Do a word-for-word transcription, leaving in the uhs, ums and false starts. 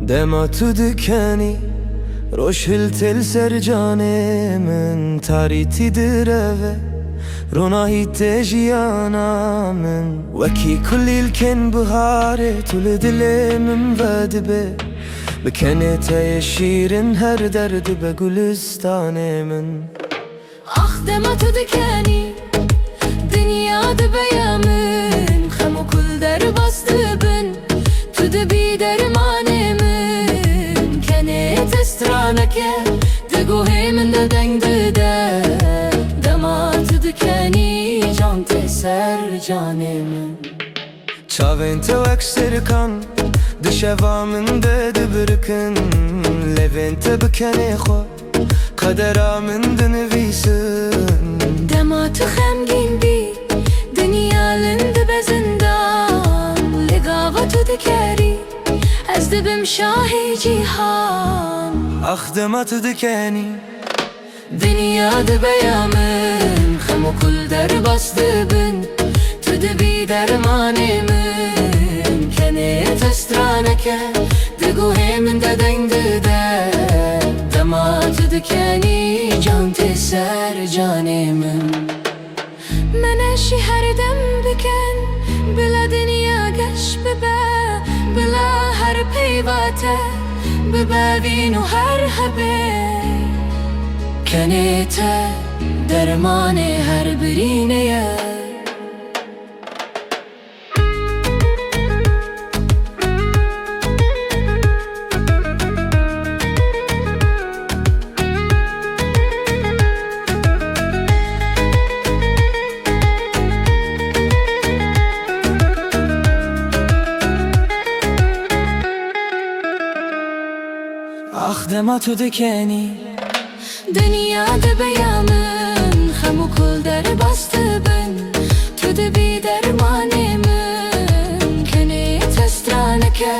Dema tu dikenî, roj hiltê li ser canê min, tarîtî direve, ronahî tê jiyana min. Wekî kulîlkên biharê tu li dilê min vedibe, bi kenê te yê şîrin her der dibe gulistanê min. Ax dema tu dikenî, dinya dibe ya min, xem û kul derbas dibin. Tu dibî dermanê min, kenê te straneke di guhê min de deng dide. Dema tu dikenî, can tê ser canê min. Çavên te wek sirkan di şeva min de dibirikin, lêvên te bi kenê xwe qedera min dinivîsin. Dema tu xemgîn bî, dinya lin dibe zindan, lê gava tu dikerî, ez dibim şahê cîhan. Ax dema tu dikenî, dinya dibe ya min, xem û kul derbas dibin. Tu dibî dermanê min, kenê te straneke di guhê min de deng dide. Dema tu dikenî, can tê ser canê min. Meneşî her dem bikin, bila dinya geş bibe, bila her peyva te bibe vîn û her hebe. Kenê te dermanê her birînê ye. Ax dema tu dikenî, dinya dibe ya min, xem û kul derbas dibin. Tu dibî dermanê min, kenê te straneke